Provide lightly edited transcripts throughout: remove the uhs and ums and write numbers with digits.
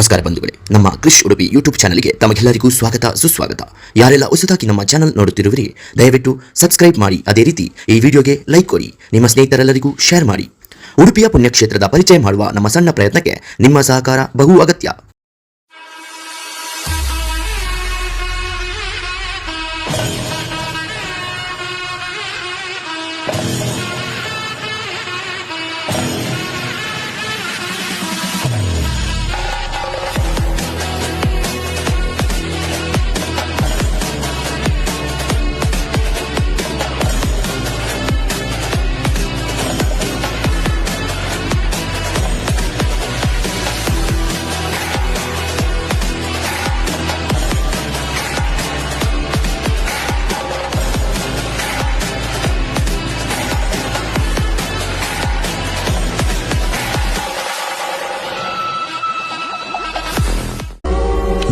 ನಮಸ್ಕಾರ ಬಂಧುಗಳೇ, ನಮ್ಮ ಕೃಷ್ ಉಡುಪಿ ಯೂಟ್ಯೂಬ್ ಚಾನಲ್ಗೆ ತಮಗೆಲ್ಲರಿಗೂ ಸ್ವಾಗತ ಸುಸ್ವಾಗತ. ಯಾರೆಲ್ಲ ಹೊಸದಾಗಿ ನಮ್ಮ ಚಾನಲ್ ನೋಡುತ್ತಿರುವಿರಿ, ದಯವಿಟ್ಟು ಸಬ್ಸ್ಕ್ರೈಬ್ ಮಾಡಿ. ಅದೇ ರೀತಿ ಈ ವಿಡಿಯೋಗೆ ಲೈಕ್ ಕೊಡಿ, ನಿಮ್ಮ ಸ್ನೇಹಿತರೆಲ್ಲರಿಗೂ ಶೇರ್ ಮಾಡಿ. ಉಡುಪಿಯ ಪುಣ್ಯಕ್ಷೇತ್ರದ ಪರಿಚಯ ಮಾಡುವ ನಮ್ಮ ಸಣ್ಣ ಪ್ರಯತ್ನಕ್ಕೆ ನಿಮ್ಮ ಸಹಕಾರ ಬಹು ಅಗತ್ಯ.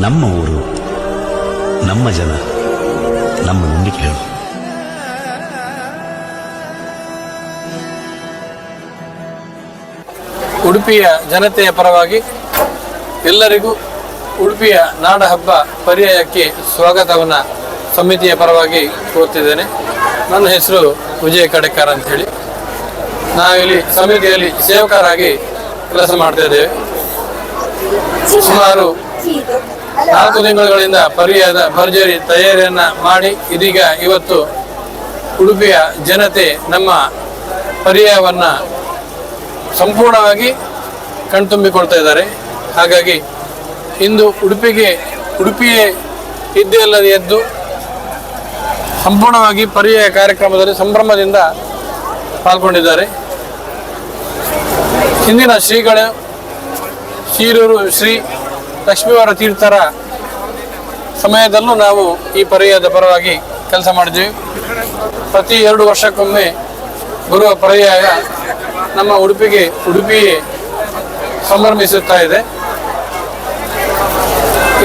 ನಮ್ಮ ಊರು, ನಮ್ಮ ಜನ, ನಮ್ಮ ನಂಬಿಕೆಗಳು. ಉಡುಪಿಯ ಜನತೆಯ ಪರವಾಗಿ ಎಲ್ಲರಿಗೂ ಉಡುಪಿಯ ನಾಡ ಹಬ್ಬ ಪರ್ಯಾಯಕ್ಕೆ ಸ್ವಾಗತವನ್ನು ಸಮಿತಿಯ ಪರವಾಗಿ ಕೋರ್ತಿದ್ದೇನೆ. ನನ್ನ ಹೆಸರು ವಿಜಯ ಕಡೆಕಾರ ಅಂತ ಹೇಳಿ. ನಾವಿಲ್ಲಿ ಸಮಿತಿಯಲ್ಲಿ ಸೇವಕರಾಗಿ ಕೆಲಸ ಮಾಡ್ತಾ ಇದ್ದೇವೆ. ಸುಮಾರು 4 ತಿಂಗಳುಗಳಿಂದ ಪರ್ಯಾಯದ ಭರ್ಜರಿ ತಯಾರಿಯನ್ನ ಮಾಡಿ ಇದೀಗ ಇವತ್ತು ಉಡುಪಿಯ ಜನತೆ ನಮ್ಮ ಪರ್ಯಾಯವನ್ನ ಸಂಪೂರ್ಣವಾಗಿ ಕಣ್ತುಂಬಿಕೊಳ್ತಾ ಇದ್ದಾರೆ. ಹಾಗಾಗಿ ಇಂದು ಉಡುಪಿಗೆ ಉಡುಪಿಯೇ ಇದ್ದೇ ಅಲ್ಲದೆ ಎದ್ದು ಸಂಪೂರ್ಣವಾಗಿ ಪರ್ಯಾಯ ಕಾರ್ಯಕ್ರಮದಲ್ಲಿ ಸಂಭ್ರಮದಿಂದ ಪಾಲ್ಗೊಂಡಿದ್ದಾರೆ. ಹಿಂದಿನ ಶ್ರೀಗಳು ಶೀರೂರು ಶ್ರೀ ಲಕ್ಷ್ಮೀವರ ತೀರ್ಥರ ಸಮಯದಲ್ಲೂ ನಾವು ಈ ಪರ್ಯಾಯದ ಪರವಾಗಿ ಕೆಲಸ ಮಾಡಿದ್ದೀವಿ. ಪ್ರತಿ 2 ವರ್ಷಕ್ಕೊಮ್ಮೆ ಬರುವ ಪರ್ಯಾಯ ನಮ್ಮ ಉಡುಪಿಗೆ ಉಡುಪಿಯೇ ಸಂಭ್ರಮಿಸುತ್ತಾ ಇದೆ.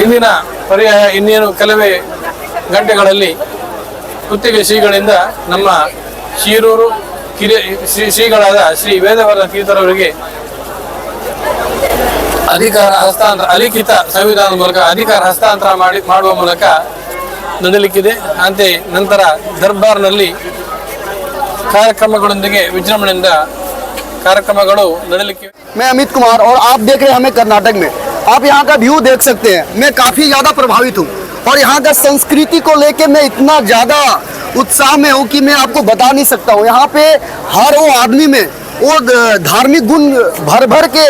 ಇಂದಿನ ಪರ್ಯಾಯ ಇನ್ನೇನು ಕೆಲವೇ ಗಂಟೆಗಳಲ್ಲಿ ಪುತ್ತಿಗೆ ಶ್ರೀಗಳಿಂದ ನಮ್ಮ ಶೀರೂರು ಕಿರಿಯ ಶ್ರೀಗಳಾದ ಶ್ರೀ ವೇದವರ ತೀರ್ಥರವರಿಗೆ ಅಧಿಕಾರ ಹಸ್ತಾಂತರ ಅಲಿಖಿತ ಸಂವಿಧಾನದ ಮೂಲಕ ಅಧಿಕಾರ ಹಸ್ತಾಂತರ ಮಾಡುವ ಮೂಲಕ ನಡೆಯಲಿಕ್ಕಿದೆ. ಅಂತೆಯೇ ನಂತರ ದರ್ಬಾರ್ನಲ್ಲಿ ಕಾರ್ಯಕ್ರಮಗಳೊಂದಿಗೆ ವಿಜೃಂಭಣೆಯಿಂದ ಕಾರ್ಯಕ್ರಮಗಳು ನಡೆಯಲಿಕ್ಕಿವೆ. मैं अमित कुमार और आप देख रहे हैं हमें कर्नाटक में। आप यहाँ का व्यू देख सकते हैं। मैं काफ़ी ज़्यादा प्रभावित हूँ और यहाँ का संस्कृति को लेके मैं इतना ज़्यादा उत्साह में हूँ कि मैं आपको बता नहीं सकता हूँ। यहाँ पे हर वो आदमी में वो धार्मिक गुण भर भर के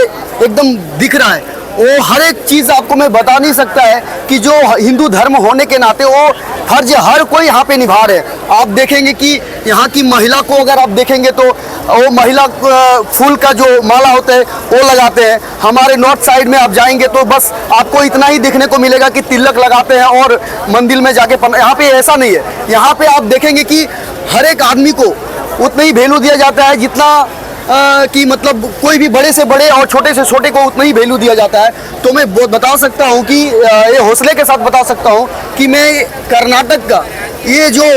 एकदम दिख रहा है। वो हर एक चीज़ आपको मैं बता नहीं सकता है कि जो हिंदू धर्म होने के नाते वो फर्ज हर कोई यहाँ पे निभा रहे हैं। आप देखेंगे कि यहाँ की महिला को अगर आप देखेंगे तो वो महिला फूल का जो माला होता है वो लगाते हैं। हमारे नॉर्थ साइड में आप जाएंगे तो बस आपको इतना ही देखने को मिलेगा कि तिलक लगाते हैं और मंदिर में जाके यहाँ पे ऐसा नहीं है। यहाँ पे आप देखेंगे कि हर एक आदमी को उतना ही वैल्यू दिया जाता है जितना कि मतलब कोई भी बड़े से बड़े और छोटे से छोटे को उतना ही वैल्यू दिया जाता है। तो मैं बहुत बता सकता हूँ कि ये हौसले के साथ बता सकता हूँ कि मैं कर्नाटक का ये जो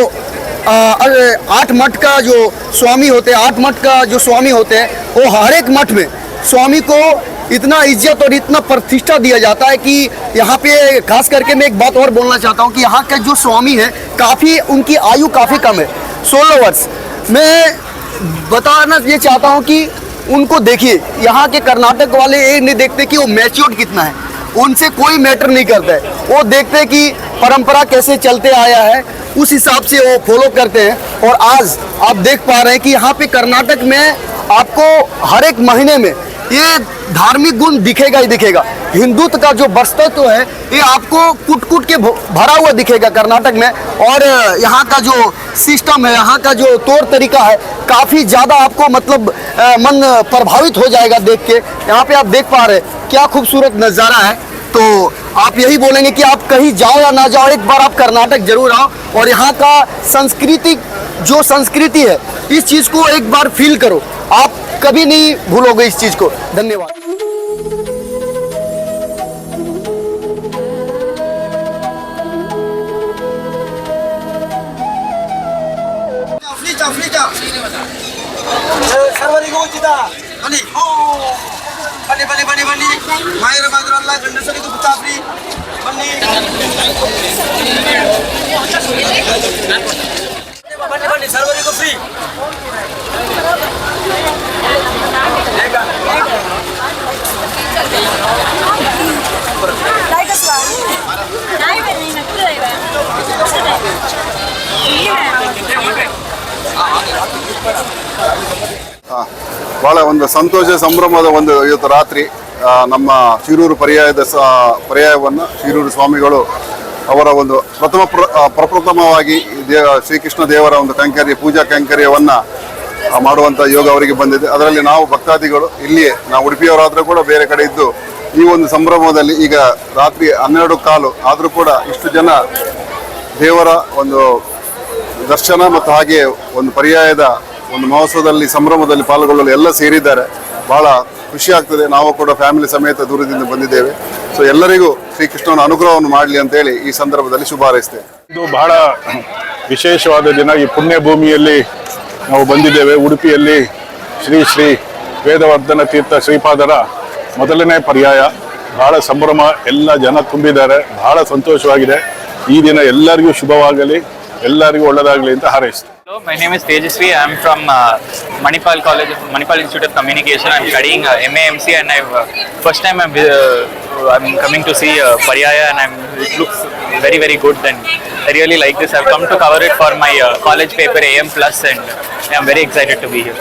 8 मठ का जो स्वामी होते हैं, 8 मठ का जो स्वामी होते हैं, वो हर एक मठ में स्वामी को इतना इज्जत और इतना प्रतिष्ठा दिया जाता है कि यहाँ पे खास करके मैं एक बात और बोलना चाहता हूँ कि यहाँ के जो स्वामी हैं काफ़ी उनकी आयु काफ़ी कम है, 16 वर्ष। मैं बताना ये चाहता हूँ कि उनको देखिए, यहाँ के कर्नाटक वाले ये नहीं देखते कि वो मैच्योर्ड कितना है, उनसे कोई मैटर नहीं करता है। वो देखते हैं कि परंपरा कैसे चलते आया है, उस हिसाब से वो फॉलो करते हैं। और आज आप देख पा रहे हैं कि यहाँ पे कर्नाटक में आपको हर एक महीने में ये धार्मिक गुण दिखेगा ही दिखेगा। हिंदुत्व का जो वर्चस्व है ये आपको कुट कुट के भरा हुआ दिखेगा कर्नाटक में। और यहाँ का जो सिस्टम है, यहाँ का जो तौर तरीका है, काफ़ी ज़्यादा आपको मन प्रभावित हो जाएगा देख के। यहाँ पे आप देख पा रहे हैं क्या खूबसूरत नज़ारा है। तो आप यही बोलेंगे कि आप कहीं जाओ या ना जाओ, एक बार आप कर्नाटक जरूर आओ और यहाँ का सांस्कृतिक जो संस्कृति है इस चीज़ को एक बार फील करो, आप कभी नहीं भूलोगे इस चीज़ को। धन्यवाद। ಸರ್ವರಿಗೂ ಉಚಿತ. ಬನ್ನಿ ಬನ್ನಿ ಬನ್ನಿ ಬನ್ನಿ ಬನ್ನಿ. ಮಾಯರ ಮಾತ್ರ ಅಲ್ಲ, ಗಂಡಸರಿಗೂ. ಭಾಳ ಒಂದು ಸಂತೋಷ ಸಂಭ್ರಮದ ಒಂದು ಇವತ್ತು ರಾತ್ರಿ. ನಮ್ಮ ಶಿರೂರು ಪರ್ಯಾಯದ ಪರ್ಯಾಯವನ್ನು ಶಿರೂರು ಸ್ವಾಮಿಗಳು ಅವರ ಒಂದು ಪ್ರಪ್ರಥಮವಾಗಿ ಶ್ರೀಕೃಷ್ಣ ದೇವರ ಒಂದು ಕೈಂಕರ್ಯ, ಪೂಜಾ ಕೈಂಕರ್ಯವನ್ನು ಮಾಡುವಂಥ ಯೋಗ ಅವರಿಗೆ ಬಂದಿದೆ. ಅದರಲ್ಲಿ ನಾವು ಭಕ್ತಾದಿಗಳು ಇಲ್ಲಿಯೇ, ನಾವು ಉಡುಪಿಯವರಾದರೂ ಕೂಡ ಬೇರೆ ಕಡೆ ಇದ್ದು ಈ ಒಂದು ಸಂಭ್ರಮದಲ್ಲಿ ಈಗ ರಾತ್ರಿ 12:15 ಆದರೂ ಕೂಡ ಇಷ್ಟು ಜನ ದೇವರ ಒಂದು ದರ್ಶನ ಮತ್ತು ಹಾಗೆಯೇ ಒಂದು ಪರ್ಯಾಯದ ಒಂದು ಮಹೋತ್ಸವದಲ್ಲಿ ಸಂಭ್ರಮದಲ್ಲಿ ಪಾಲ್ಗೊಳ್ಳಲು ಎಲ್ಲ ಸೇರಿದ್ದಾರೆ. ಬಹಳ ಖುಷಿ ಆಗ್ತದೆ. ನಾವು ಕೂಡ ಫ್ಯಾಮಿಲಿ ಸಮೇತ ದೂರದಿಂದ ಬಂದಿದ್ದೇವೆ. ಸೊ ಎಲ್ಲರಿಗೂ ಶ್ರೀಕೃಷ್ಣನ ಅನುಗ್ರಹವನ್ನು ಮಾಡಲಿ ಅಂತೇಳಿ ಈ ಸಂದರ್ಭದಲ್ಲಿ ಶುಭ ಹಾರೈಸ್ತೇನೆ. ಇದು ಬಹಳ ವಿಶೇಷವಾದ ದಿನ. ಈ ಪುಣ್ಯ ಭೂಮಿಯಲ್ಲಿ ನಾವು ಬಂದಿದ್ದೇವೆ. ಉಡುಪಿಯಲ್ಲಿ ಶ್ರೀ ಶ್ರೀ ವೇದವರ್ಧನ ತೀರ್ಥ ಶ್ರೀಪಾದರ ಮೊದಲನೇ ಪರ್ಯಾಯ. ಬಹಳ ಸಂಭ್ರಮ, ಎಲ್ಲ ಜನ ತುಂಬಿದ್ದಾರೆ, ಬಹಳ ಸಂತೋಷವಾಗಿದೆ. ಈ ದಿನ ಎಲ್ಲರಿಗೂ ಶುಭವಾಗಲಿ, ಎಲ್ಲರಿಗೂ ಒಳ್ಳೆಯದಾಗಲಿ ಅಂತ ಹಾರೈಸ್ತೇನೆ. Hello, my name is Tejasvi. I'm from Manipal College, Manipal Institute of Communication. I'm studying MAMC, and I've first time I'm coming to see Paryaya, and it looks very very good, and I really like this. I've come to cover it for my college paper AM Plus, and I'm very excited to be here.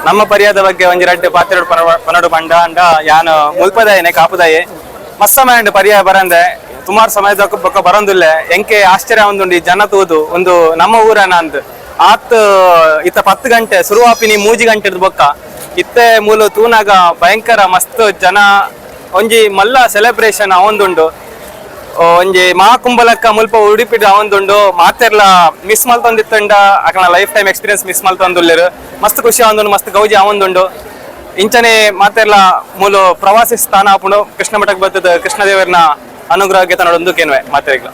ನಮ್ಮ ಪರ್ಯಾಯದ ಬಗ್ಗೆ ಒಂಜಿ ರಡ್ಡ್ ಪಾತೆರಡು ಪನಡು ಪಂಡ ಅಂಡ ಯಾನ್ ಮುಲ್ಪದಾಯನೆ ಕಾಪುದಾಯೆ ಮಸ್ತ mind ಪರ್ಯಾಯ ಬರಂದೆ ಸುಮಾರು ಸಮಯದ ಬೊಕ್ಕ ಬರಂದುಲ್ಲೆ ಎಂಕೆ ಆಶ್ಚರ್ಯ ಒಂದುಂಡು ಈ ಜನ ತೂದು ಒಂದು ನಮ್ಮ ಊರನ ಅಂದ್ ಆತ್ ಇತ್ತ 10 ಗಂಟೆ ಸುರುವಾಪಿನಿ 3 ಗಂಟೆದ ಬೊಕ್ಕ ಇತ್ತೆ ಮೂಲು ತೂನಾಗ ಭಯಂಕರ ಮಸ್ತ್ ಜನ ಒಂಜಿ ಮಲ್ಲ ಸೆಲೆಬ್ರೇಷನ್ ಅವೊಂದುಂಡು ಒಂಜಿ ಮಹಾಕುಂಭಲಕ್ಕ ಮುಲ್ಪ ಉಡುಪಿಡ್ ಅವೊಂದುಂಡು ಮಾತೆರ್ಲ ಮಿಸ್ ಮಲ್ತೊಂದಿತ್ತಂಡ ಅಕಲ್ನ life time experience miss ಮಲ್ತೊಂದುಲ್ಲೆರ್ ಮಸ್ತ್ ಖುಷಿ ಆವೊಂದುಂಡು ಮಸ್ತ್ ಗೌಜಿ ಆವೊಂದುಂಡು ಇಂಚನೆ ಮಾತೆರ್ಲ ಮೂಲು ಪ್ರವಾಸಿ ಸ್ಥಾನ ಆಪುಂಡು ಕೃಷ್ಣ ಮಠಕ್ಕೆ ಬರ್ತದ ಕೃಷ್ಣದೇವರನ ಅನುಗ್ರಹಕ್ಕೆ ತನ್ನೊಂದು ಕೇನ್ವೆ ಮಾತೆರ್ಗ್ಲ.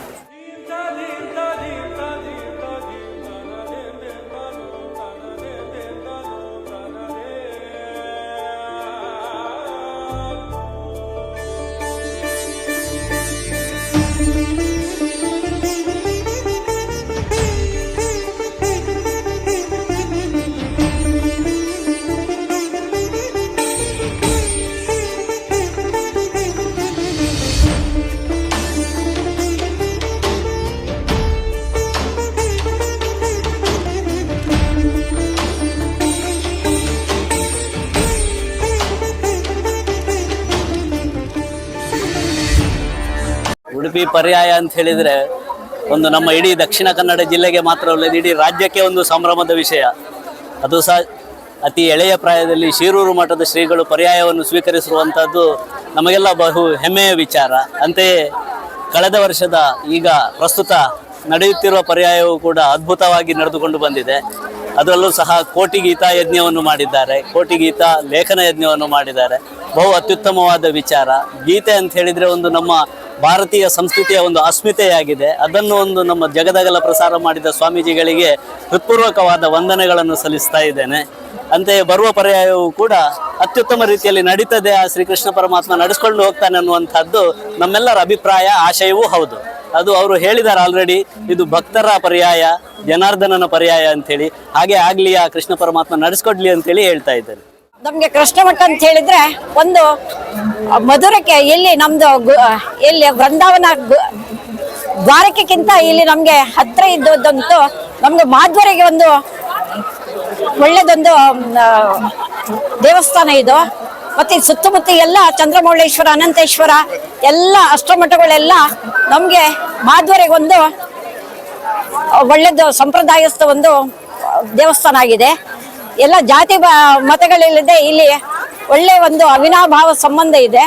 ಉಡುಪಿ ಪರ್ಯಾಯ ಅಂತ ಹೇಳಿದ್ರೆ ಒಂದು ನಮ್ಮ ಇಡೀ ದಕ್ಷಿಣ ಕನ್ನಡ ಜಿಲ್ಲೆಗೆ ಮಾತ್ರವಲ್ಲದೆ ಇಡೀ ರಾಜ್ಯಕ್ಕೆ ಒಂದು ಸಂಭ್ರಮದ ವಿಷಯ. ಅದು ಸಹ ಅತಿ ಎಳೆಯ ಪ್ರಾಯದಲ್ಲಿ ಶಿರೂರು ಮಠದ ಶ್ರೀಗಳು ಪರ್ಯಾಯವನ್ನು ಸ್ವೀಕರಿಸಿರುವಂಥದ್ದು ನಮಗೆಲ್ಲ ಬಹು ಹೆಮ್ಮೆಯ ವಿಚಾರ. ಅಂತೆಯೇ ಕಳೆದ ವರ್ಷದ ಈಗ ಪ್ರಸ್ತುತ ನಡೆಯುತ್ತಿರುವ ಪರ್ಯಾಯವೂ ಕೂಡ ಅದ್ಭುತವಾಗಿ ನಡೆದುಕೊಂಡು ಬಂದಿದೆ. ಅದರಲ್ಲೂ ಸಹ ಕೋಟಿ ಗೀತಾ ಯಜ್ಞವನ್ನು ಮಾಡಿದ್ದಾರೆ, ಕೋಟಿ ಗೀತಾ ಲೇಖನ ಯಜ್ಞವನ್ನು ಮಾಡಿದ್ದಾರೆ. ಬಹು ಅತ್ಯುತ್ತಮವಾದ ವಿಚಾರ. ಗೀತೆ ಅಂತ ಹೇಳಿದರೆ ಒಂದು ನಮ್ಮ ಭಾರತೀಯ ಸಂಸ್ಕೃತಿಯ ಒಂದು ಅಸ್ಮಿತೆಯಾಗಿದೆ. ಅದನ್ನು ಒಂದು ನಮ್ಮ ಜಗದಗಲ ಪ್ರಸಾರ ಮಾಡಿದ ಸ್ವಾಮೀಜಿಗಳಿಗೆ ಹೃತ್ಪೂರ್ವಕವಾದ ವಂದನೆಗಳನ್ನು ಸಲ್ಲಿಸ್ತಾ ಇದ್ದೇನೆ. ಅಂತೆಯೇ ಬರುವ ಪರ್ಯಾಯವೂ ಕೂಡ ಅತ್ಯುತ್ತಮ ರೀತಿಯಲ್ಲಿ ನಡೀತದೆ, ಆ ಶ್ರೀಕೃಷ್ಣ ಪರಮಾತ್ಮ ನಡೆಸ್ಕೊಂಡು ಹೋಗ್ತಾನೆ ಅನ್ನುವಂಥದ್ದು ನಮ್ಮೆಲ್ಲರ ಅಭಿಪ್ರಾಯ, ಆಶಯವೂ ಹೌದು. ಅದು ಅವರು ಹೇಳಿದ್ದಾರೆ ಆಲ್ರೆಡಿ, ಇದು ಭಕ್ತರ ಪರ್ಯಾಯ, ಜನಾರ್ದನನ ಪರ್ಯಾಯ ಅಂಥೇಳಿ. ಹಾಗೆ ಆಗ್ಲಿ, ಆ ಕೃಷ್ಣ ಪರಮಾತ್ಮ ನಡೆಸ್ಕೊಡ್ಲಿ ಅಂತೇಳಿ ಹೇಳ್ತಾ ಇದ್ದೇನೆ. ನಮ್ಗೆ ಕೃಷ್ಣ ಮಠ ಅಂತ ಹೇಳಿದ್ರೆ ಒಂದು ಮಧುರಕ್ಕೆ ಇಲ್ಲಿ ನಮ್ದು ಇಲ್ಲಿ ವೃಂದಾವನ ದ್ವಾರಕೆಕ್ಕಿಂತ ಇಲ್ಲಿ ನಮ್ಗೆ ಹತ್ರ ಇದ್ದದ್ದಂತೂ ನಮ್ಗೆ ಮಾಧ್ವರಿಗೆ ಒಂದು ಒಳ್ಳೇದೊಂದು ದೇವಸ್ಥಾನ ಇದು. ಮತ್ತೆ ಸುತ್ತಮುತ್ತ ಎಲ್ಲ ಚಂದ್ರಮೌಳೇಶ್ವರ, ಅನಂತೇಶ್ವರ ಎಲ್ಲ ಅಷ್ಟಮಠಗಳೆಲ್ಲ ನಮ್ಗೆ ಮಾಧ್ವರಿಗೆ ಒಂದು ಒಳ್ಳೇದು ಸಂಪ್ರದಾಯಸ್ಥ ಒಂದು ದೇವಸ್ಥಾನ ಆಗಿದೆ. ಎಲ್ಲ ಜಾತಿ ಮತಗಳಿಲ್ಲದೆ ಇಲ್ಲಿ ಒಳ್ಳೆ ಒಂದು ಅವಿನಾಭಾವ ಸಂಬಂಧ ಇದೆ.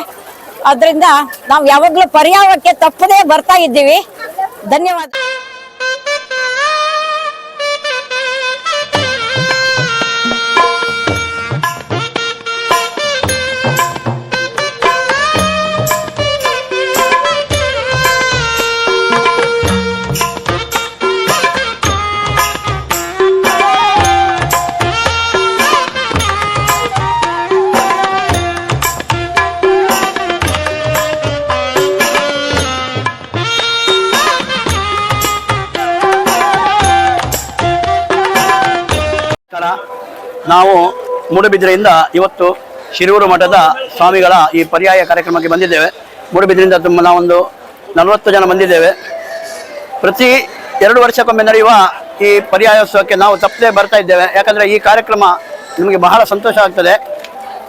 ಆದ್ರಿಂದ ನಾವು ಯಾವಾಗ್ಲೂ ಪರ್ಯಾಯಕ್ಕೆ ತಪ್ಪದೇ ಬರ್ತಾ ಇದ್ದೀವಿ. ಧನ್ಯವಾದ. ನಾವು ಮೂಡುಬಿದಿರೆಯಿಂದ ಇವತ್ತು ಶಿರೂರು ಮಠದ ಸ್ವಾಮಿಗಳ ಈ ಪರ್ಯಾಯ ಕಾರ್ಯಕ್ರಮಕ್ಕೆ ಬಂದಿದ್ದೇವೆ. ಮೂಡುಬಿದಿರೆಯಿಂದ ತುಂಬ ನಾವೊಂದು 40 ಜನ ಬಂದಿದ್ದೇವೆ. ಪ್ರತಿ 2 ವರ್ಷಕ್ಕೊಮ್ಮೆ ನಡೆಯುವ ಈ ಪರ್ಯಾಯೋತ್ಸವಕ್ಕೆ ನಾವು ತಪ್ಪದೇ ಬರ್ತಾ ಇದ್ದೇವೆ. ಯಾಕಂದರೆ ಈ ಕಾರ್ಯಕ್ರಮ ನಮಗೆ ಬಹಳ ಸಂತೋಷ ಆಗ್ತದೆ.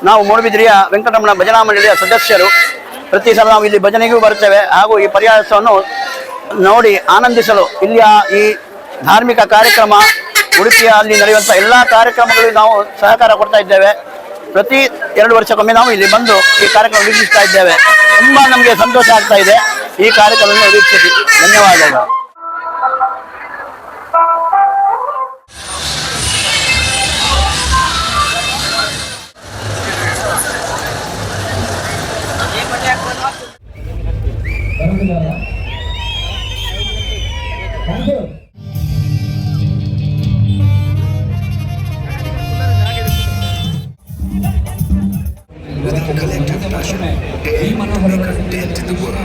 ನಾವು ಮೂಡುಬಿದಿರೆಯ ವೆಂಕಟರಮಣ ಭಜನಾ ಮಂಡಳಿಯ ಸದಸ್ಯರು. ಪ್ರತಿ ಸಲ ನಾವು ಇಲ್ಲಿ ಭಜನೆಗೂ ಬರ್ತೇವೆ ಹಾಗೂ ಈ ಪರ್ಯಾಯೋತ್ಸವವನ್ನು ನೋಡಿ ಆನಂದಿಸಲು ಇಲ್ಲಿಯ ಈ ಧಾರ್ಮಿಕ ಕಾರ್ಯಕ್ರಮ, ಉಡುಪಿಯಲ್ಲಿ ನಡೆಯುವಂಥ ಎಲ್ಲ ಕಾರ್ಯಕ್ರಮಗಳಿಗೂ ನಾವು ಸಹಕಾರ ಕೊಡ್ತಾ ಇದ್ದೇವೆ. ಪ್ರತಿ 2 ವರ್ಷಕ್ಕೊಮ್ಮೆ ನಾವು ಇಲ್ಲಿ ಬಂದು ಈ ಕಾರ್ಯಕ್ರಮ ವೀಕ್ಷಿಸ್ತಾ ಇದ್ದೇವೆ. ತುಂಬ ನಮಗೆ ಸಂತೋಷ ಆಗ್ತಾ ಇದೆ ಈ ಕಾರ್ಯಕ್ರಮವನ್ನು ವೀಕ್ಷಿಸಿ. ಧನ್ಯವಾದಗಳು. With a collective passion, dare to make a dent in the world.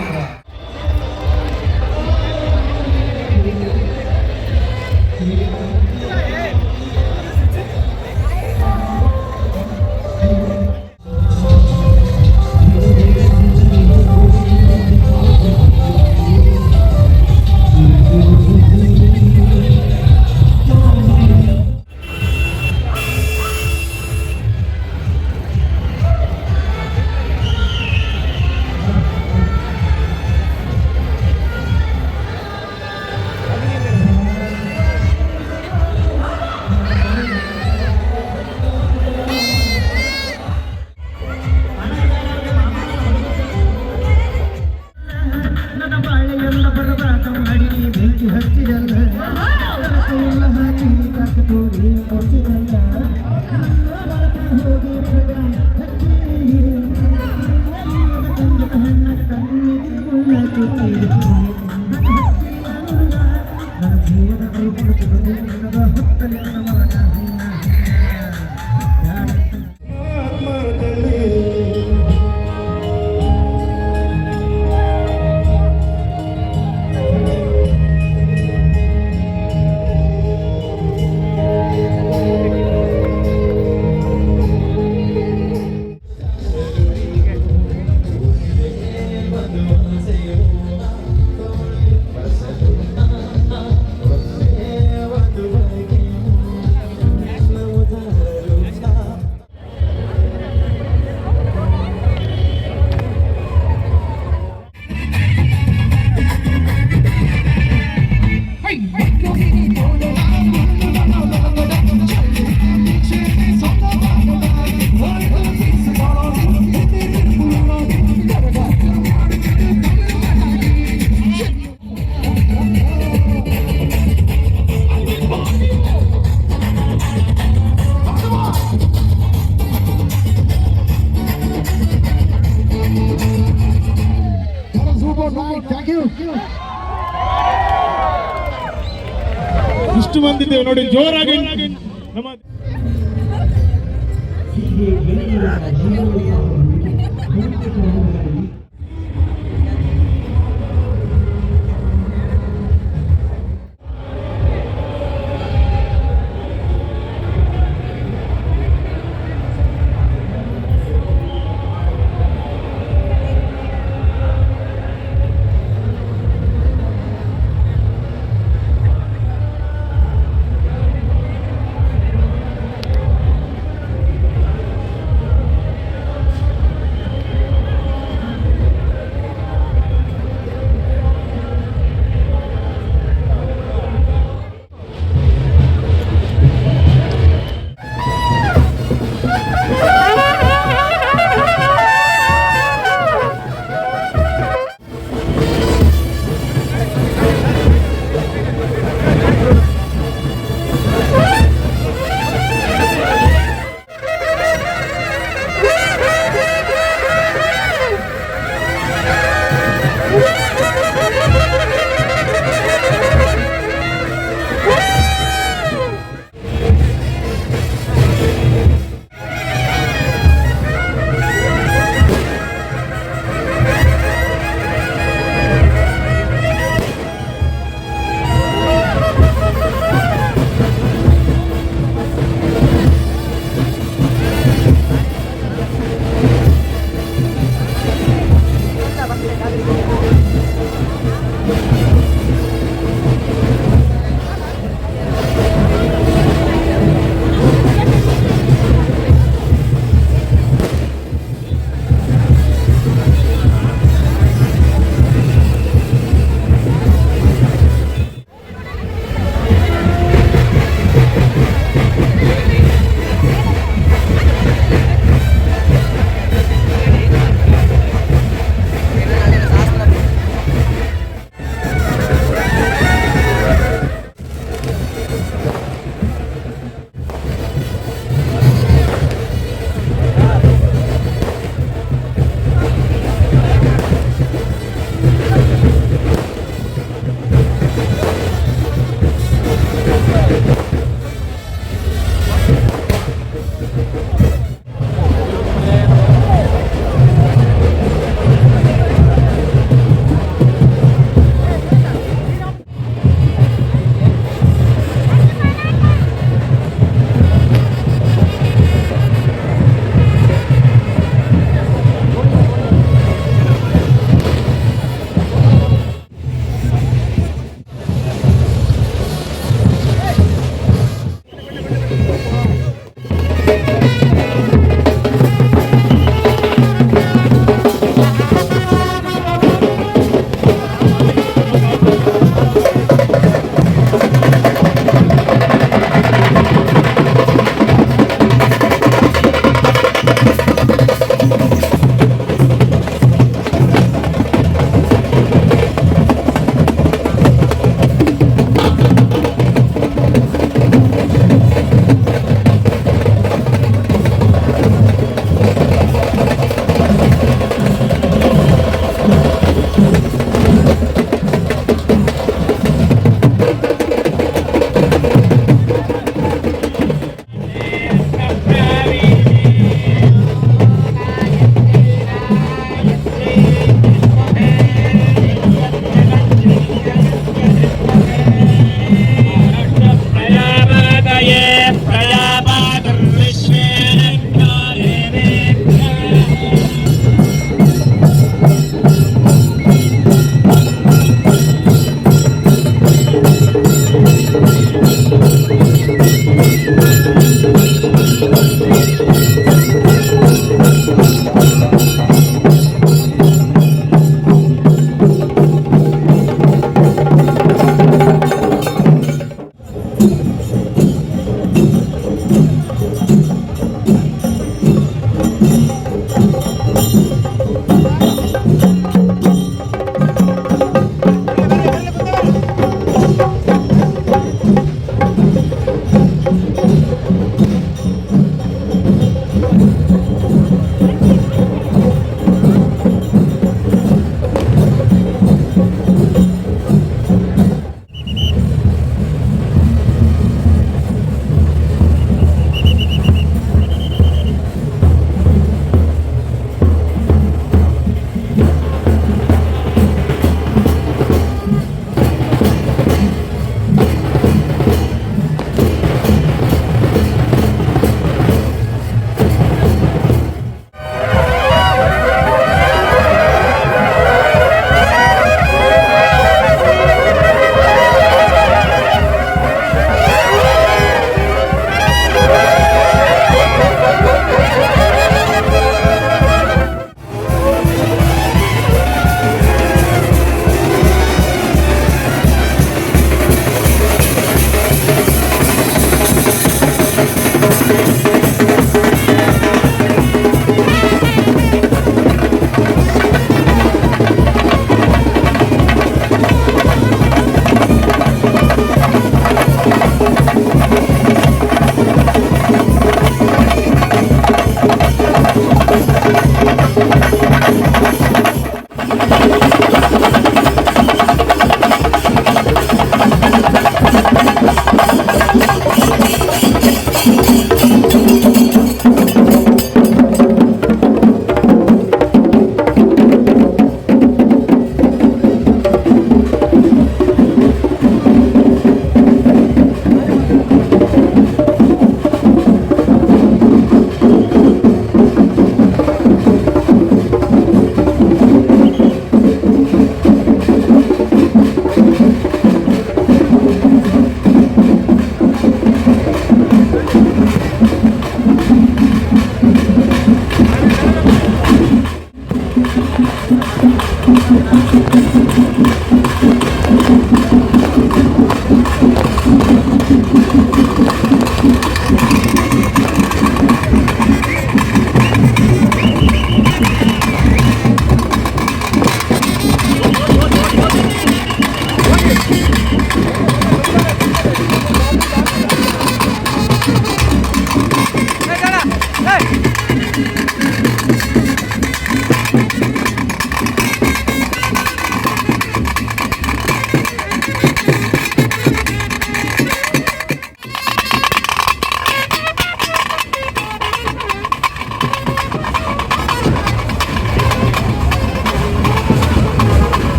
ಇಷ್ಟು ಮಂದಿದ್ದೇವೆ ನೋಡಿ, ಜೋರಾಗಿ ನಮ್ಮ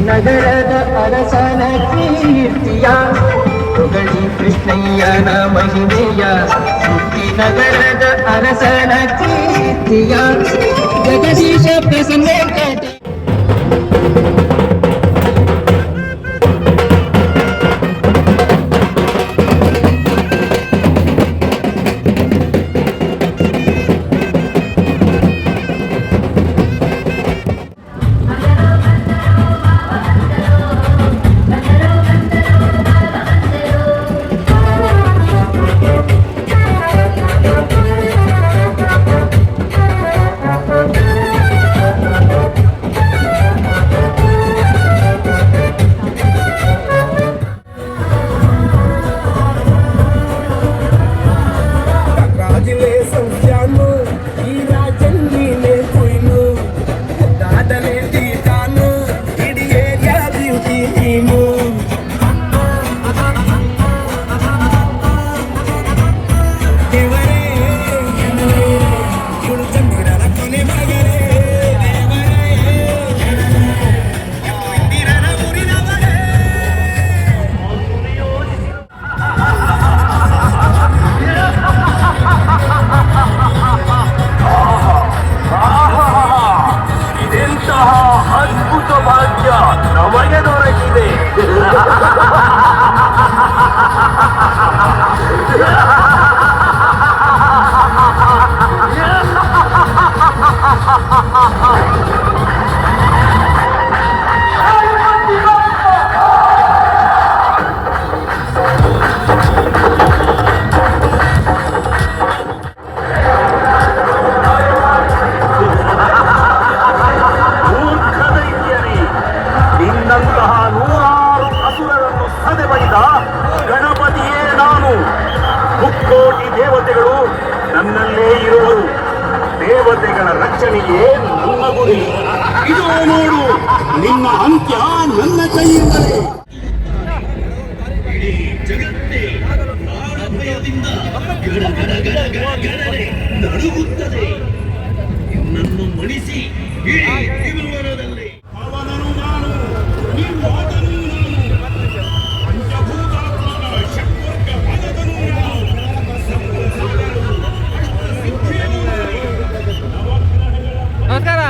ನಗರದ ಅರಸನ ಕೀರ್ತಿಯ ಹೊಗಳಿ ಕೃಷ್ಣಯ್ಯನ ಮಹಿಮೆಯ, ಮುಕ್ತಿ ನಗರದ ಅರಸನ ಕೀರ್ತಿಯ, ಜಗದೀಶ ಪ್ರಸನ್ನ. ಅದ್ಭುತ ಭಾಗ್ಯ ನಮಗೆ ದೊರಕಿದೆ. ನಿನ್ನಂತಹ ನೂರಾರು ಅಸುರರನ್ನು ಸದೆಬಡಿದ ಗಣಪತಿಯೇ ನಾನು. ಮುಕ್ಕೋಟಿ ದೇವತೆಗಳು ನನ್ನಲ್ಲೇ ಇರುವರು. ದೇವತೆಗಳ ರಕ್ಷಣೆಯೇ ನನ್ನ ಗುರಿ. ಇದು ನೋಡು, ನಿನ್ನ ಅಂತ್ಯ ನನ್ನ ಕೈಯಿಂದಲೇ. ಇಡೀ ಜಗತ್ತೇ ಭಯದಿಂದ ಗಡ ಗಡ ಗಡ ಗಡ ಗಡನೆ ನಡುಗುತ್ತದೆ. ನಿನ್ನನ್ನು ಮಣಿಸಿ ಇಡೀ ತ್ರಿಭುವನದಲ್ಲಿ ಅವನನು ನಾನು, ನಿರ್ವಾತನೂ ನಾನು, ಪಂಚಭೂತಾತ್ಮಕ ಷಟ್ವರ್ಗ ಪದದನು ನಾನು, ಸಪ್ತಸಾಗರವು ಅಷ್ಟಸಿದ್ಧಿಯನು ನಾನು. ನಮಸ್ಕಾರ.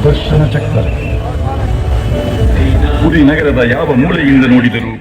ಸುದರ್ಶನ ಚಕ್ರ. ಪುರಿ ನಗರದ ಯಾವ ಮೂಲೆಯಿಂದ ನೋಡಿದರೂ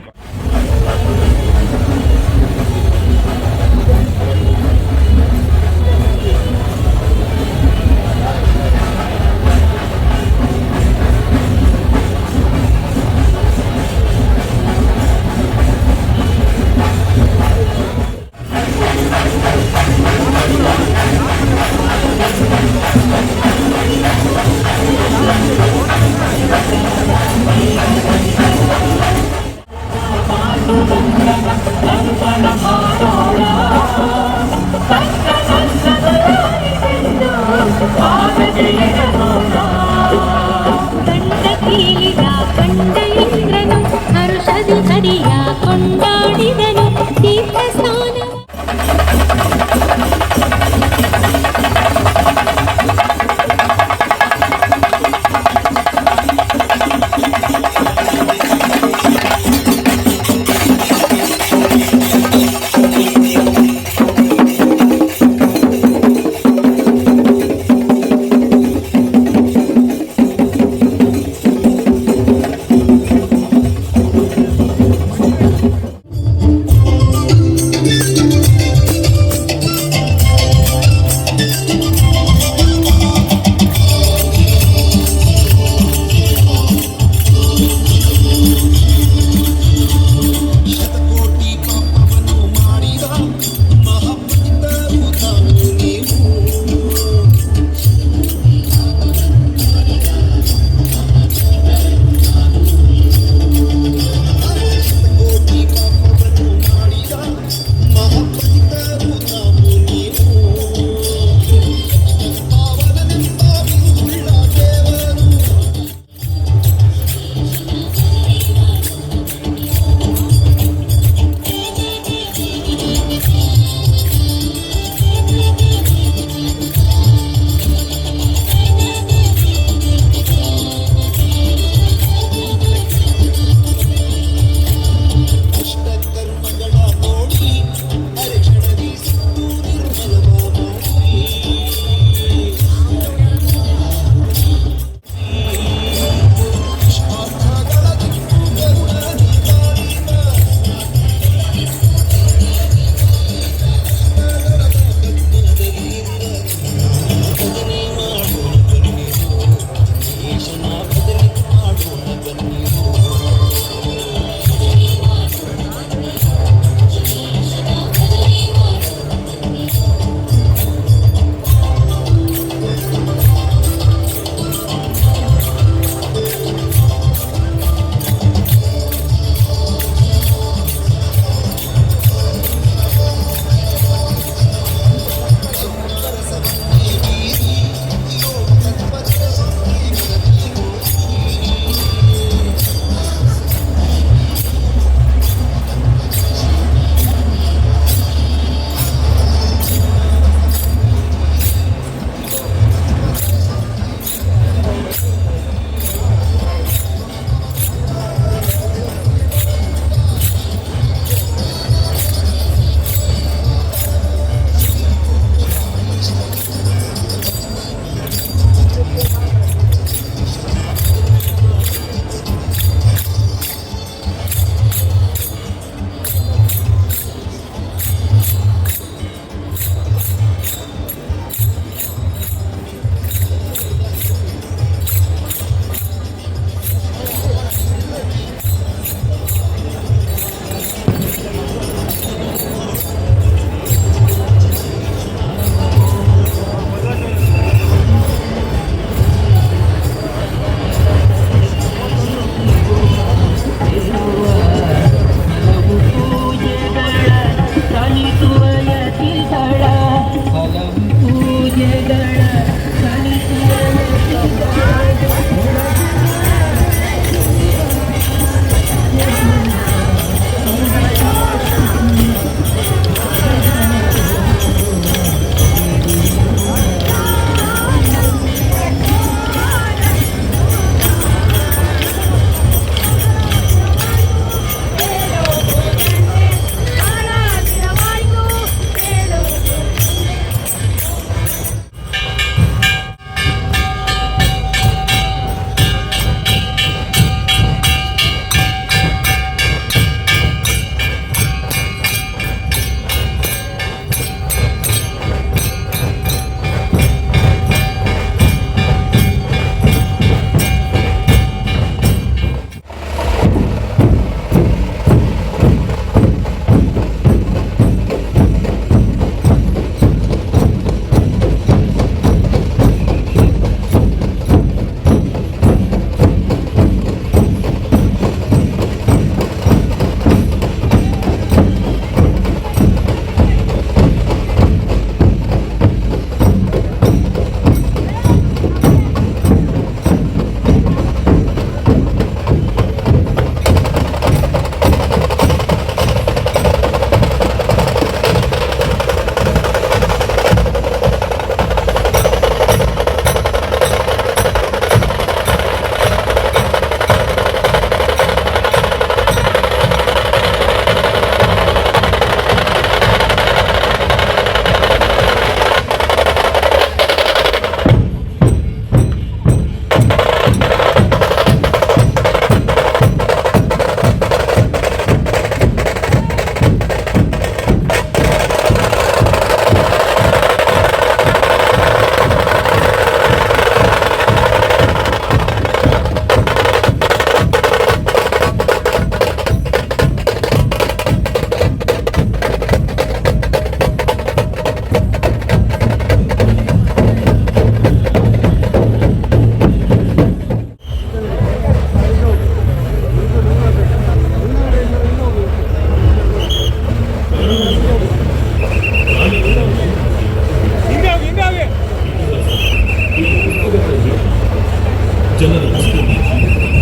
ಜನರ ಸಂಪೂರ್ಣ ಜೀವನ.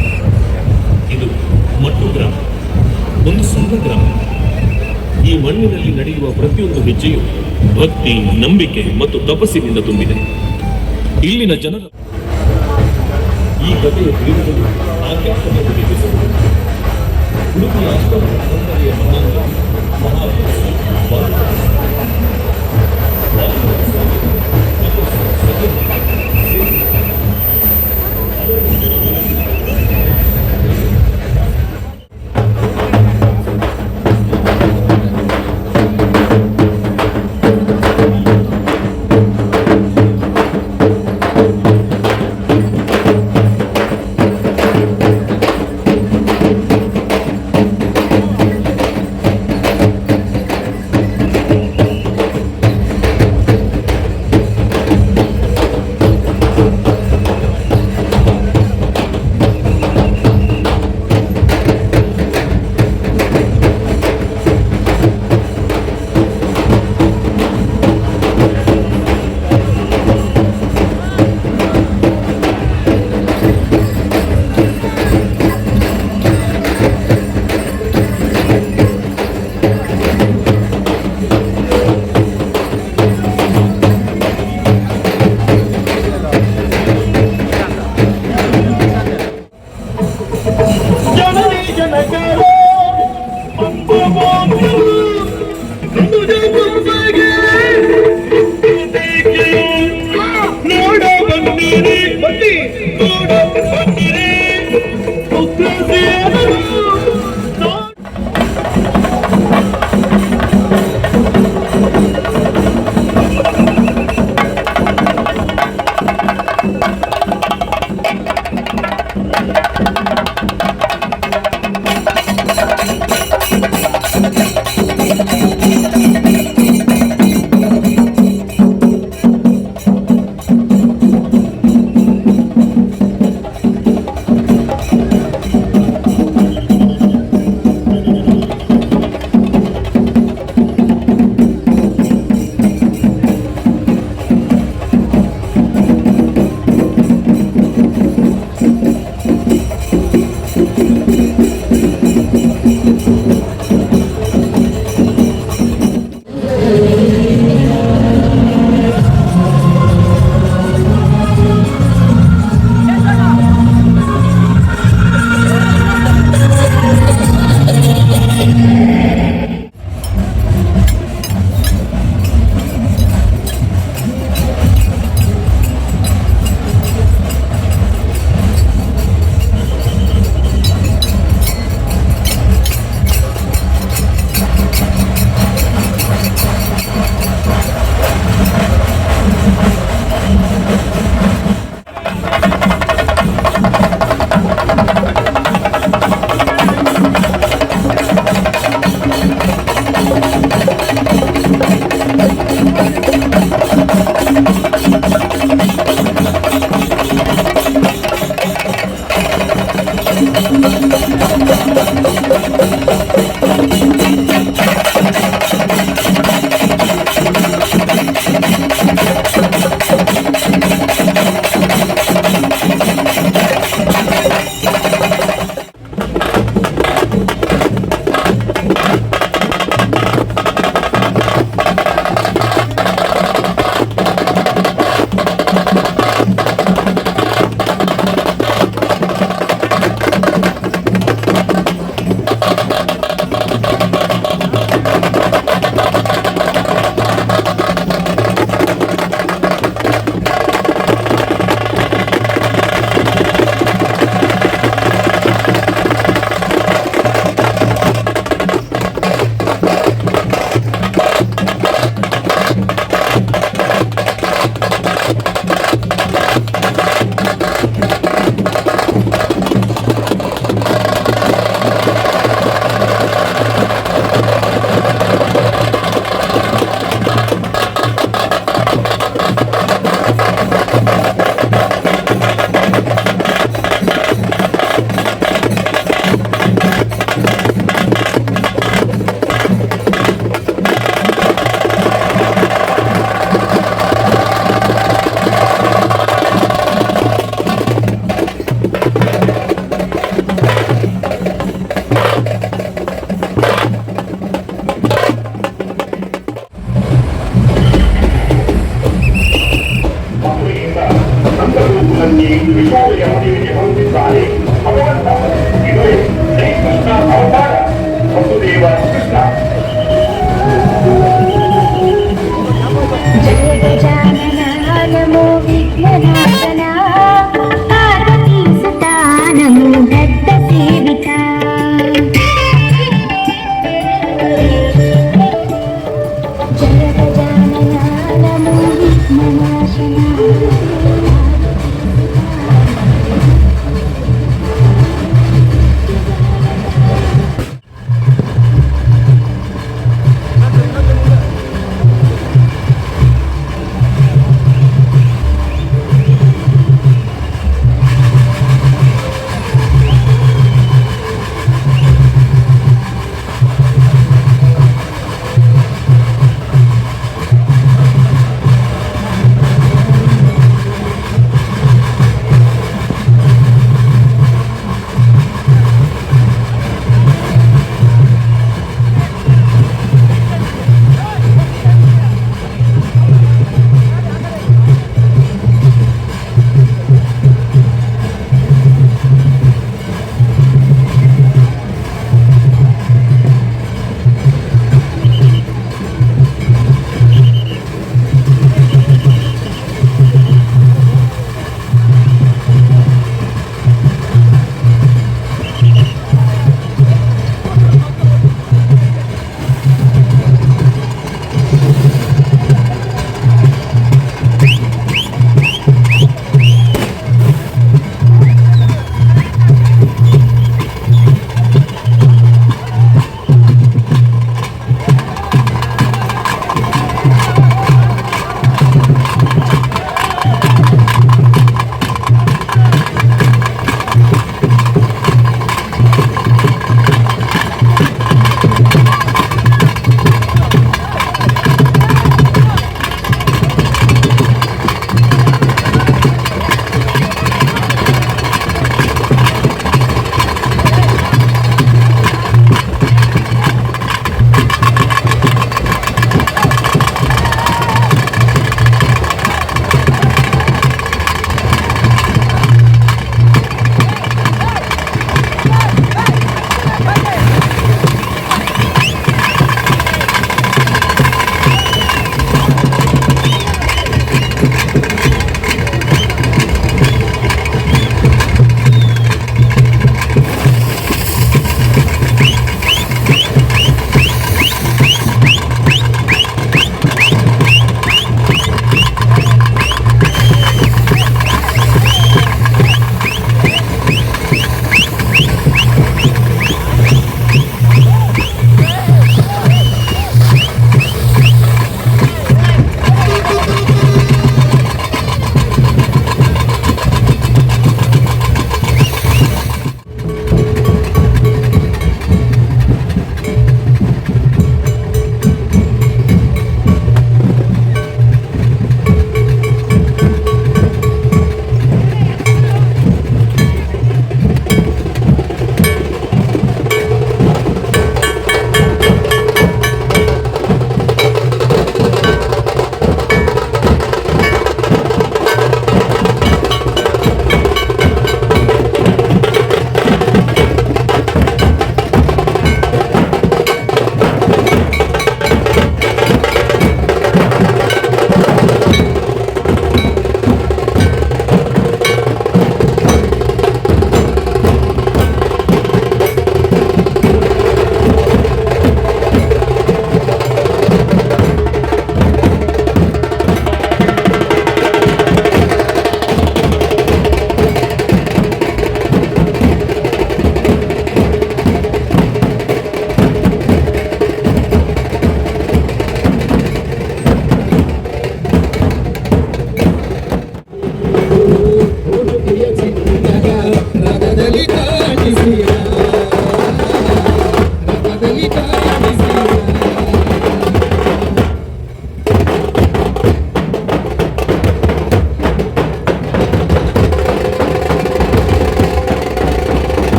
ಇದು ಮಟ್ಟು ಗ್ರಾಮ, ಒಂದು ಸಣ್ಣ ಗ್ರಾಮ. ಈ ಮಣ್ಣಿನಲ್ಲಿ ನಡೆಯುವ ಪ್ರತಿಯೊಂದು ಹೆಜ್ಜೆಯು ಭಕ್ತಿ, ನಂಬಿಕೆ ಮತ್ತು ತಪಸ್ಸಿನಿಂದ ತುಂಬಿದೆ. ಇಲ್ಲಿನ ಜನರ ಈ ಕಥೆಯ ತಿರುವುಗಳು ಆಧ್ಯಾತ್ಮದೊಂದಿಗೆ ಬೆಸೆದಿವೆ. ಉಡುಪಿಯ ಅಷ್ಟಮಠ ಪರಂಪರೆಯ ಮಹಾಂತ ಮಹಾತಪಸ್ವಿ ವಾದಿರಾಜ ಸ್ವಾಮಿ. ವಾದಿರಾಜ ಸ್ವಾಮಿ ತಪಸ್ಸು, ಸಜ್ಜನಿಕೆ, ಸೇವೆ. ಜನನಿ ಜನಕರ ನೋಡ ಬನ್ನಿರಿ, ಬನ್ನಿ, ನೋಡ ಬನ್ನಿರಿ. ಉಗ್ರಸೇನರು.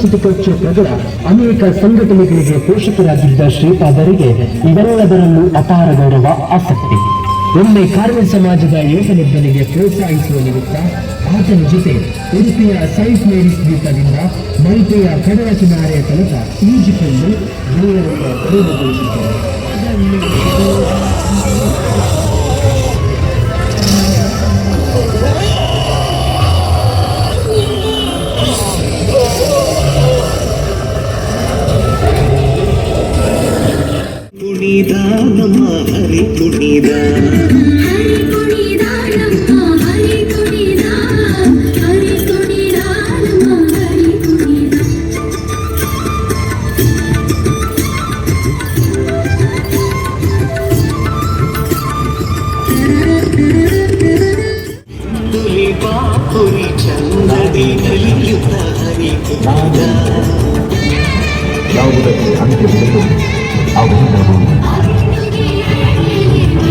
ಸಾಂಸ್ಕೃತಿಕ ಕ್ಷೇತ್ರಗಳ ಅನೇಕ ಸಂಘಟನೆಗಳಿಗೆ ಪೋಷಕರಾಗಿದ್ದ ಶ್ರೀಪಾದರಿಗೆ ಇವೆಲ್ಲದರಲ್ಲೂ ಅಪಾರ ಗೌರವ, ಆಸಕ್ತಿ. ಒಮ್ಮೆ ಕಾರ್ಯ ಸಮಾಜದ ಯುವಕನೊಬ್ಬನಿಗೆ ಪ್ರೋತ್ಸಾಹಿಸುವ ನಿಮಿತ್ತ ಆತನ ಜೊತೆ ಉಡುಪಿಯ ಸೈಂಟ್ ಮೇರಿಸ್ ದ್ವೀಪದಿಂದ ಮಲ್ಪೆಯ ಕಡಲ ಕಿನಾರೆಯ ತನಕ ಈಜಿಕೊಂಡು ಗೆಳೆಯರನ್ನು ಕಡಿಮೆಗೊಳಿಸಿದ್ದಾರೆ. ಕುಣಿದ ನಮ್ಮ ಹರಿ ಕುಣಿದ. ಹರಿ ಕುಣಿದ ನಮ್ಮ ಹರಿ ಕುಣಿದ, ಹರಿ ಕುಣಿದ ನಮ್ಮ ಹರಿ ಕುಣಿದ. ತುಲಿ ಬಾಪುರಿ ಚಂದದಿ ನಲಿಯುತ್ತ ಹರಿ ಕುಣಿದ. ಯಾವುದಕ್ಕೆ ಅಂತ್ಯವಿದೆಯೋ ಅವೆಲ್ಲವೂ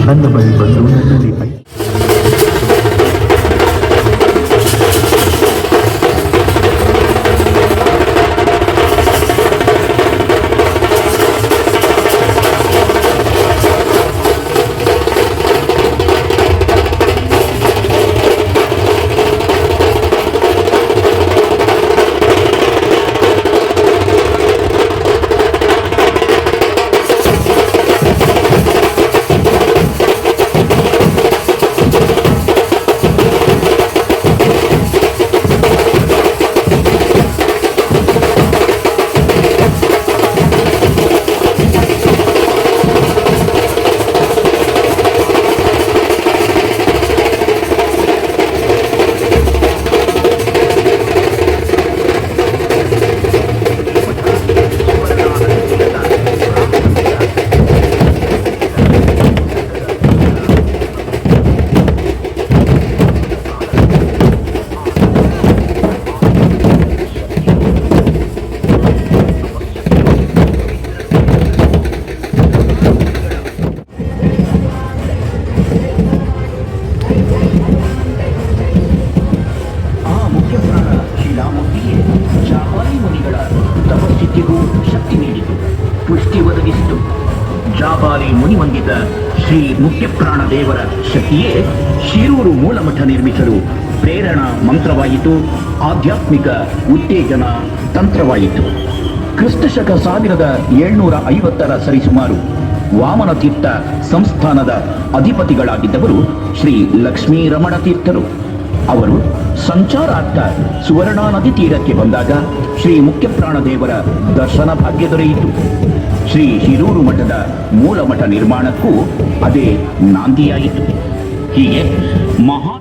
ನನ್ನ ಬಳಿ ಬಂದು ನನ್ನಲ್ಲಿ ಆ ಮುಖ್ಯಪ್ರಾಣ ಶಿಲಾಮೂರ್ತಿಯೇ ಜಾಬಾಲಿ ಮುನಿಗಳ ತಪಸ್ಥಿತಿಗೂ ಶಕ್ತಿ ನೀಡಿತು, ಪುಷ್ಟಿ ಒದಗಿಸಿತು. ಜಾಬಾಲಿ ಮುನಿ ಹೊಂದಿದ್ದ ಶ್ರೀ ಮುಖ್ಯಪ್ರಾಣ ದೇವರ ಶಕ್ತಿಯೇ ಶಿರೂರು ಮೂಲಮಠ ನಿರ್ಮಿಸಲು ಪ್ರೇರಣಾ ಮಂತ್ರವಾಯಿತು, ಆಧ್ಯಾತ್ಮಿಕ ಉತ್ತೇಜನ ತಂತ್ರವಾಯಿತು. ಕ್ರಿಸ್ತಶಕ 1750ರ ಸರಿಸುಮಾರು ವಾಮನತೀರ್ಥ ಸಂಸ್ಥಾನದ ಅಧಿಪತಿಗಳಾಗಿದ್ದವರು ಶ್ರೀ ಲಕ್ಷ್ಮೀರಮಣ ತೀರ್ಥರು. ಅವರು ಸಂಚಾರಾರ್ಥ ಸುವರ್ಣಾ ನದಿ ತೀರಕ್ಕೆ ಬಂದಾಗ ಶ್ರೀ ಮುಖ್ಯಪ್ರಾಣ ದೇವರ ದರ್ಶನ ಭಾಗ್ಯ ದೊರೆಯಿತು. ಶ್ರೀ ಶಿರೂರು ಮಠದ ಮೂಲ ಮಠ ನಿರ್ಮಾಣಕ್ಕೂ ಅದೇ ನಾಂದಿಯಾಯಿತು. ಹೀಗೆ ಮಹಾ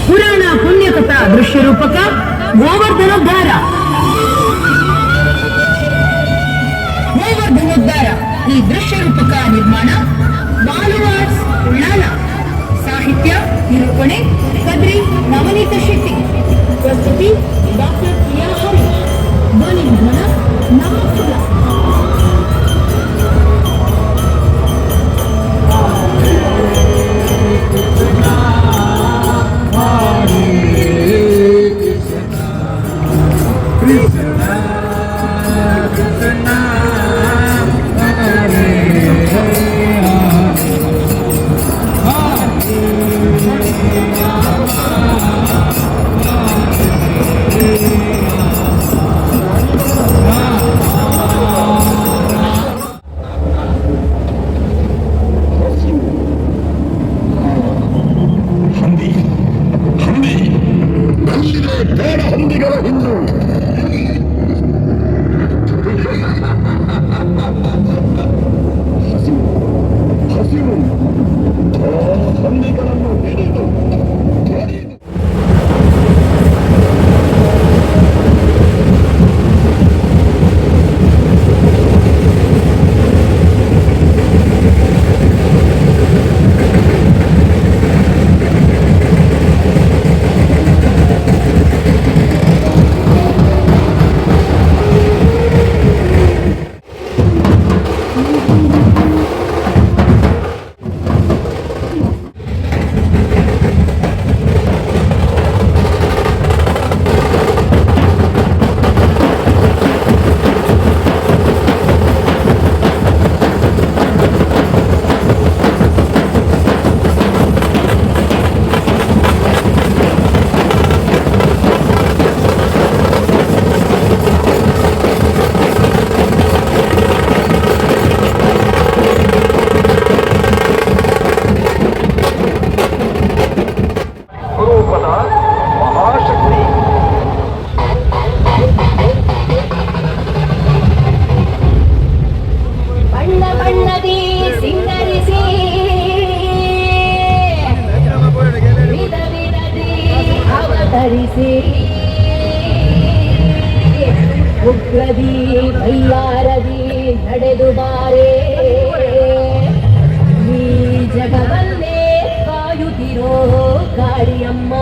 ಪುರಾಣ ಪುಣ್ಯಕಥಾ ದೃಶ್ಯ ರೂಪಕ ಗೋವರ್ಧನೋದ್ಧಾರ. ಗೋವರ್ಧನೋದ್ಧಾರ ಈ ದೃಶ್ಯ ರೂಪಕ ನಿರ್ಮಾಣ ಬಾಲುವಾರ್ಸ್ ಉಳ್ಳಾಲ, ಸಾಹಿತ್ಯ ನಿರೂಪಣೆ ಕದ್ರಿ ನವನೀತ ಶೆಟ್ಟಿ, ಪ್ರಸ್ತುತಿ ಡಾಕ್ಟರ್ ಪ್ರಿಯಾ ಹರೀಶ್, ಧ್ವನಿ ಮುದ್ರಣ ನಮ್ಮ ಕುಲ. ಬೇಡ ಹಂದಿಗಳ ಹಿಂದು. ಹಸಿವು ಹಸಿವು ಆ ಹಂದಿಗಳನ್ನು ಹಿಡಿದು ಸ್ವರೂಪದ ಮಹಾಶಕ್ತಿ. ಬಣ್ಣ ಬಣ್ಣದಿ ಸಿಂಗರಿಸಿ ವಿಧ ವಿಧದಿ ಅವತರಿಸಿ ಉಗ್ರದಿ ಬೈಯಾರದಿ ನಡೆದು ಬಾರೇ, ಈ ಜಗವನ್ನೇ ಕಾಯುತ್ತಿರೋ ಕಾಳಿಯಮ್ಮ.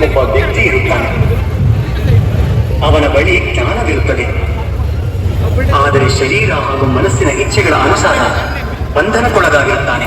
ಒಬ್ಬ ವ್ಯಕ್ತಿ ಇರುತ್ತಾನೆ. ಅವನ ಬಳಿ ಜ್ಞಾನವಿರುತ್ತದೆ, ಆದರೆ ಶರೀರ ಹಾಗೂ ಮನಸ್ಸಿನ ಇಚ್ಛೆಗಳ ಅನುಸಾರ ಬಂಧನಕ್ಕೊಳಗಾಗಿರುತ್ತಾನೆ.